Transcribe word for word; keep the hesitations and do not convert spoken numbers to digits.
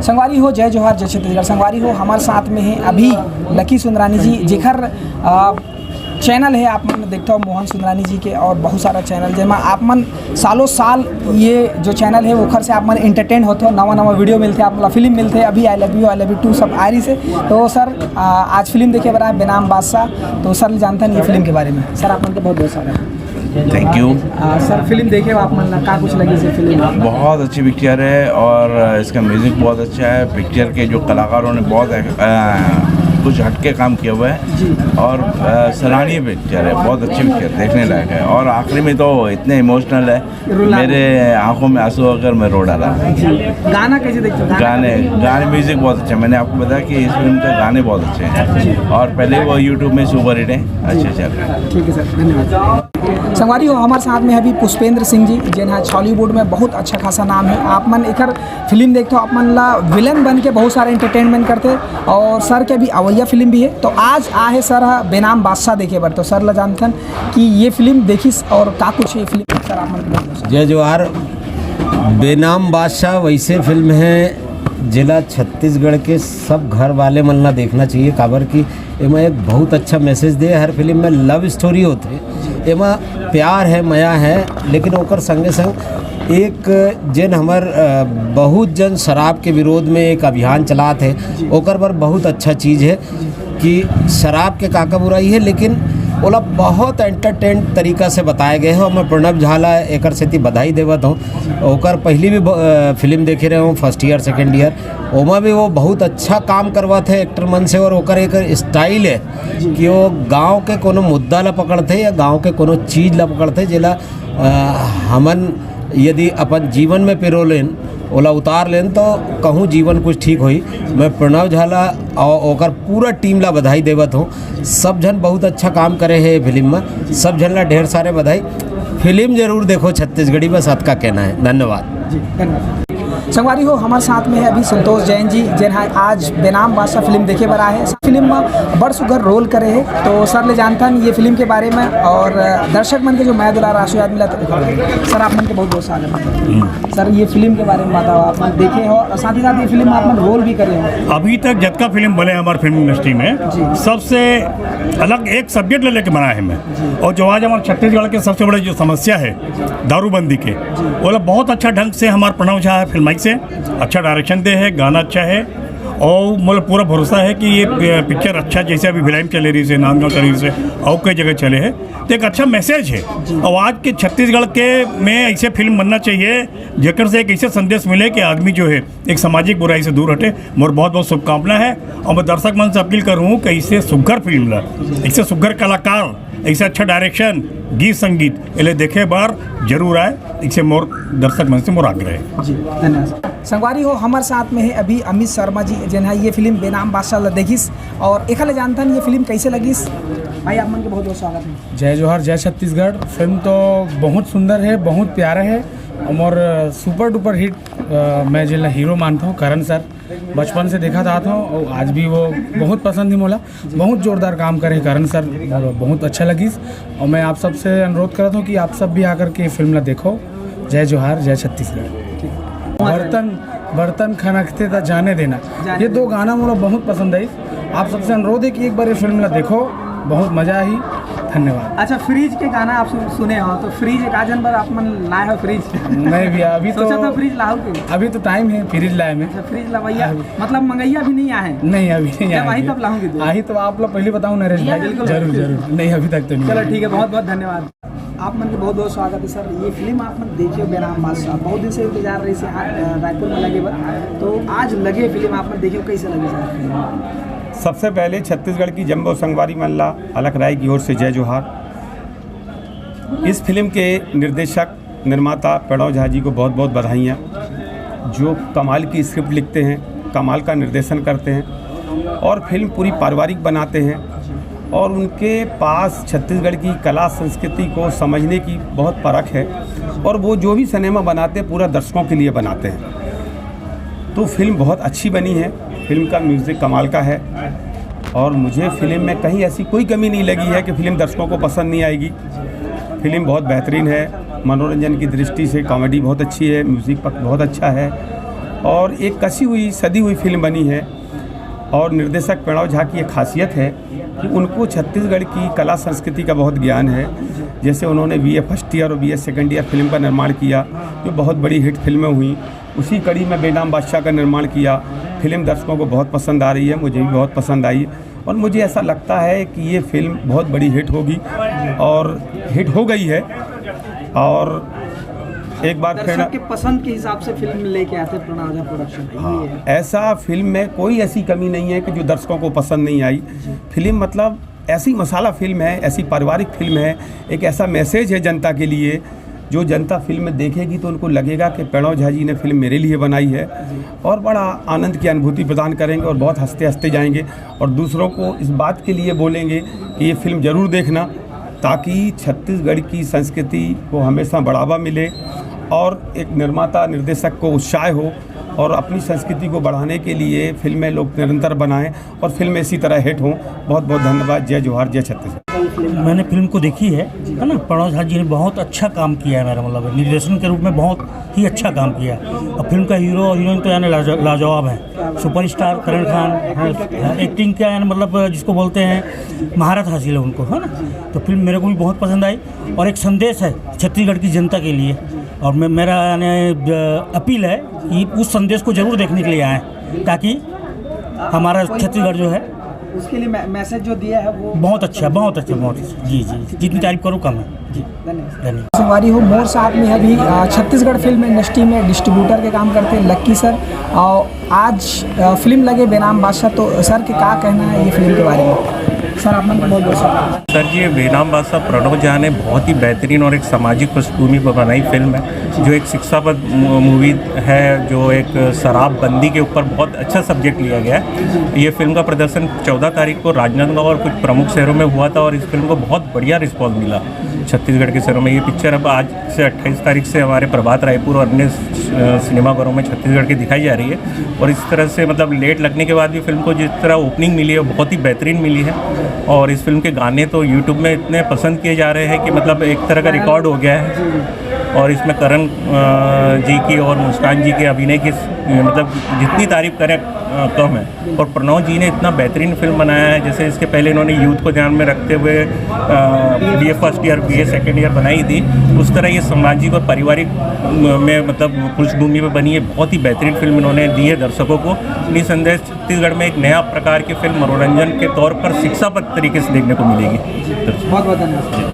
संगवारी हो, जय जोहार, जय छत्तीसगढ़। संगवारी हो, हमारे साथ में है अभी लकी सुंदरानी जी, जेकर चैनल है, आप मन देखते हो मोहन सुंदरानी जी के और बहुत सारा चैनल, जेमा आप मन सालों साल ये जो चैनल है ओखर से आप मन एंटरटेन होते हो, नवा नवा वीडियो मिलते, आप मतलब फिल्म मिलते, अभी I love you, I love you too सब आ रही से। तो सर, आ, आज फिल्म देखे बर आए बेनाम बादशाह, तो सर जानते हैं ये फिल्म के बारे में। सर, आप मन के बहुत बहुत स्वागत है। Thank you. आ, सर, फिल्म देखे हो आप मन ला, का कुछ लगी से फिल्म? बहुत अच्छी पिक्चर है और इसका म्यूजिक बहुत अच्छा है। पिक्चर के जो कलाकारों ने बहुत आ, कुछ हटके काम किया हुआ है जी। और आ, सराहनीय पिक्चर है, बहुत अच्छी पिक्चर, देखने लायक है। और आखिरी में तो इतने इमोशनल है, रुला। मेरे आंखों में आंसू आकर मैं रो डाला। गाना कैसे देखते हो? गाना गाने गाने म्यूजिक बहुत अच्छा है। मैंने आपको बताया कि इस फिल्म के गाने बहुत अच्छे हैं और पहले वो यूट्यूब में सुपर हिट है, अच्छे चल रहे हैं। ठीक है सर, धन्यवाद। संगवारी हो, हमारे साथ में अभी पुष्पेंद्र सिंह जी, जेन है छॉलीवुड में बहुत अच्छा खासा नाम है। आप मन एकर फिल्म देखते हो, आप मन ला विलन बन के बहुत सारा एंटरटेनमेंट करते, और सर के अभी अवैया फिल्म भी है। तो आज आ है सर ह बेनाम बादशाह देखे बर, तो सर ला जानथन कि ये फिल्म देखिस और का कुछ ये फिल्म सर आप मन के बारे में। जय जोहार। बेनाम बादशाह वैसे फिल्म है जेला छत्तीसगढ़ के सब घर वाले मन ला देखना चाहिए, काबर कि एमा एक बहुत अच्छा मैसेज दे। हर फिल्म में लव स्टोरी होथे, एमा प्यार है, मया है, लेकिन ओकर संगे संग एक जेन हमर अ, बहुत जन शराब के विरोध में एक अभियान चलात है, ओकर बर बहुत अच्छा चीज़ है कि शराब के का का बुराई है, लेकिन ओला बहुत एंटरटेन तरीका से बताया गया है। और मैं प्रणब झा ला एकर सेती बधाई देवत हूँ। ओकर पहली भी ब- अ, फिल्म देखे रहे हूँ, फर्स्ट ईयर, सेकंड ईयर, ओमा भी वो बहुत अच्छा काम करवत है एक्टर मन से। और ओकर एक स्टाइल है कि वो गांव के कोनो मुद्दा ला पकड़थे या गांव के कोनो चीज़ ला पकड़थे, जेला अ, हमन यदि अपन जीवन में पिरो लेन, ओला उतार लेन, तो कहूँ जीवन कुछ ठीक होही। मैं प्रणव झा ला और ओकर पूरा टीम ला बधाई देवत हूँ। सब झन बहुत अच्छा काम करे है फिल्म में, सब झन ला ढेर सारे बधाई। फिल्म जरूर देखो छत्तीसगढ़ी, बस अतका कहना है। धन्यवाद। जी, धन्यवाद। संगवारी हो, हमारे साथ में है अभी संतोष जैन जी, जेन है आज बेनाम बादशाह फिल्म देखे बर आए हैं। फिल्म में बड़ सुघर रोल करे हैं, तो सर ले जानथन ये फिल्म के बारे में और दर्शक मन के जो मया दुलार आशीर्वाद मिला, तो ओकर बारे में। सर, आप मन के बहुत बहुत स्वागत है। सर, ये फिल्म के बारे में बताओ, आप मन देखे हो और साथ ही साथ ये फिल्म में आप मन रोल भी करे हो। अभी तक जतका फिल्म बने हमारे फिल्म इंडस्ट्री में, जी। सबसे अलग एक सब्जेक्ट ले लेके बना है मैं। और जो आज हमारे छत्तीसगढ़ के सबसे बड़े जो समस्या है दारूबंदी के, वो लोग बहुत अच्छा ढंग से हमारे प्रणव झा है फिल्माई से, अच्छा डायरेक्शन दे है, गाना अच्छा है। और मतलब पूरा भरोसा है कि ये पि- पिक्चर अच्छा, जैसे अभी भिलाई में चले रही से, नांदगांव चले रही से, और कई जगह चले हैं, तो एक अच्छा मैसेज है। और आज के छत्तीसगढ़ के में ऐसे फिल्म बनना चाहिए, जेकर से एक ऐसे संदेश मिले कि आदमी जो है एक सामाजिक बुराई से दूर हटे। मोर बहुत बहुत शुभकामना है और मैं दर्शक मन से अपील करूँ कि ऐसे सुघर फिल्म ला, ऐसे सुघर कलाकार, ऐसे अच्छा डायरेक्शन, गीत संगीत, एले देखे बार जरूर आए। इसे मोर दर्शक मन से मोर आग्रह है। जी, धन्यवाद। संगवारी हो, हमारे साथ में है अभी अमित शर्मा जी, जेन है ये फिल्म बेनाम बादशाह ला देखिस और एखर ले जानथन ये फिल्म कैसे लगिस। भाई, आप मन के बहुत बहुत स्वागत है। जय जोहार, जय छत्तीसगढ़। फिल्म तो बहुत सुंदर है, बहुत प्यारा है और सुपर डुपर हिट। अ, मैं जेला हीरो मानता हूँ करण सर, बचपन से देखा था, था और आज भी वो बहुत पसंद ही मोला। बहुत जोरदार काम करे करण सर, मोला बहुत अच्छा लगिस। और मैं आप सबसे अनुरोध करता हूँ कि आप सब भी आकर के फिल्म ला देखो। जय जोहार, जय छत्तीसगढ़। बर्तन बर्तन खनकते त जाने देना, ये दो गाना मोला बहुत पसंद है। आप सबसे अनुरोध है कि एक बार ये फिल्म ला देखो, बहुत मजा आई। धन्यवाद। अच्छा, फ्रिज के गाना आप सुन, सुने हो तो फ्रिज एक आजन बार आप मन लाए हो फ्रिज? नहीं भैया, अभी तो सोचा था फ्रिज लाओ के? अभी तो टाइम है फ्रिज लाए में। अच्छा, फ्रिज लवैया मतलब मंगैया भी नहीं आए? नहीं, अभी नहीं जब आए आई भैया। तब लाऊंगी दूध। आई तो आप लोग पहले बताओ नरेश भाई। बिल्कुल, जरूर बिल्कुल। जरूर, नहीं अभी तक तो नहीं चलो आए। ठीक है, बहुत बहुत धन्यवाद। आप मन के बहुत बहुत स्वागत है सर। ये फिल्म आप मन देखे हो बेनाम बादशाह, बहुत दिन से इंतजार रही से आज, अ, रायपुर में लगे बर, तो आज लगे फिल्म आप मन देखे हो, कैसे लगे सर फिल्म? सबसे पहले छत्तीसगढ़ की जम्बो संगवारी मन ला अलख राय की ओर से जय जोहार। इस फिल्म के निर्देशक निर्माता प्रणव झा जी को बहुत बहुत बधाइयाँ, जो कमाल की स्क्रिप्ट लिखते हैं, कमाल का निर्देशन करते हैं और फिल्म पूरी पारिवारिक बनाते हैं। और उनके पास छत्तीसगढ़ की कला संस्कृति को समझने की बहुत परख है और वो जो भी सिनेमा बनाते हैं, पूरा दर्शकों के लिए बनाते हैं। तो फिल्म बहुत अच्छी बनी है। फिल्म का म्यूज़िक कमाल का है और मुझे फिल्म में कहीं ऐसी कोई कमी नहीं लगी है कि फिल्म दर्शकों को पसंद नहीं आएगी। फिल्म बहुत बेहतरीन है, मनोरंजन की दृष्टि से कॉमेडी बहुत अच्छी है, म्यूज़िक पक बहुत अच्छा है। और एक कसी हुई, सदी हुई फिल्म बनी है। और निर्देशक प्रणव झा की एक खासियत है कि उनको छत्तीसगढ़ की कला संस्कृति का बहुत ज्ञान है। जैसे उन्होंने बी ए फर्स्ट ईयर और बी ए सेकेंड ईयर फिल्म का निर्माण किया, जो बहुत बड़ी हिट फिल्में हुई। उसी कड़ी में बेनाम बादशाह का निर्माण किया। फिल्म दर्शकों को बहुत पसंद आ रही है, मुझे भी बहुत पसंद आई। और मुझे ऐसा लगता है कि ये फिल्म बहुत बड़ी हिट होगी और हिट हो गई है। और एक बार फिर दर्शक के पसंद के हिसाब से फिल्म लेके आते हैं प्रणव झा प्रोडक्शन। हाँ, ऐसा फिल्म में कोई ऐसी कमी नहीं है कि जो दर्शकों को पसंद नहीं आई। फिल्म मतलब ऐसी मसाला फिल्म है, ऐसी पारिवारिक फिल्म है, एक ऐसा मैसेज है जनता के लिए। जो जनता फिल्म देखेगी तो उनको लगेगा कि प्रणव झा जी ने फिल्म मेरे लिए बनाई है, और बड़ा आनंद की अनुभूति प्रदान करेंगे और बहुत हंसते हंसते जाएंगे और दूसरों को इस बात के लिए बोलेंगे कि ये फिल्म ज़रूर देखना, ताकि छत्तीसगढ़ की संस्कृति को हमेशा बढ़ावा मिले और एक निर्माता निर्देशक को उत्साह हो और अपनी संस्कृति को बढ़ाने के लिए फिल्में लोग निरंतर बनाएं और फिल्में इसी तरह हिट हों। बहुत बहुत धन्यवाद। जय जोहार, जय छत्तीसगढ़। मैंने फिल्म को देखी है, है ना। प्रणव झा जी ने बहुत अच्छा काम किया है, मेरा मतलब निर्देशन के रूप में बहुत ही अच्छा काम किया है। और फिल्म का हीरो और हीरोइन तो यानी लाज-, लाजवाब है, सुपरस्टार करण खान है। एक्टिंग का यानी मतलब जिसको बोलते हैं महारत हासिल है उनको, है ना। तो फिल्म मेरे को भी बहुत पसंद आई और एक संदेश है छत्तीसगढ़ की जनता के लिए। और मैं, मेरा यानी अपील है कि उस संदेश को जरूर देखने के लिए आए, ताकि हमारा छत्तीसगढ़ जो है उसके लिए मैसेज जो दिया है वो बहुत अच्छा, बहुत अच्छा, बहुत अच्छा। जी जी, जितनी तारीफ करो कम है। जी, धन्यवाद। धन्यवाद। संगवारी हो, मोर साथ में अभी अ, छत्तीसगढ़ फिल्म इंडस्ट्री में डिस्ट्रीब्यूटर के काम करते हैं लक्की सर। और आज अ, फिल्म लगे बेनाम बादशाह, तो सर के का कहना है ये फिल्म के बारे में? सर, आप मन को बहुत बहुत स्वागत है। सर जी, ये बेनाम बादशाह प्रणव झा ने बहुत ही बेहतरीन और एक सामाजिक पृष्ठभूमि पर बनाई फिल्म है, जो एक शिक्षाप्रद मू-, मूवी है, जो एक शराबबंदी के ऊपर बहुत अच्छा सब्जेक्ट लिया गया है। ये फिल्म का प्रदर्शन चौदह तारीख को राजनांदगांव और कुछ प्रमुख शहरों में हुआ था और इस फिल्म को बहुत बढ़िया रिस्पॉन्स मिला छत्तीसगढ़ के शहरों में। ये पिक्चर अब आज से अट्ठाईस तारीख से हमारे प्रभात रायपुर और अन्य, अ, सिनेमाघरों में छत्तीसगढ़ की दिखाई जा रही है। और इस तरह से मतलब लेट लगने के बाद भी फिल्म को जिस तरह ओपनिंग मिली है, बहुत ही बेहतरीन मिली है। और इस फिल्म के गाने तो यूट्यूब में इतने पसंद किए जा रहे हैं कि मतलब एक तरह का रिकॉर्ड हो गया है। और इसमें करण, अ, जी की और मुस्कान जी के अभिनय की, मतलब जितनी तारीफ करें, अ, कम है। और प्रणव जी ने इतना बेहतरीन फिल्म बनाया है, जैसे इसके पहले इन्होंने यूथ को ध्यान में रखते हुए बी ए फर्स्ट ईयर, बी ए सेकेंड ईयर बनाई थी, उस तरह ये सामाजिक और पारिवारिक, अ, में मतलब पृष्ठभूमि पर बनी है। बहुत ही बेहतरीन फिल्म इन्होंने दी है दर्शकों को। निसंदेह छत्तीसगढ़ में एक नया प्रकार की फिल्म मनोरंजन के तौर पर शिक्षाप्रद तरीके से देखने को मिलेगी। बहुत बहुत धन्यवाद।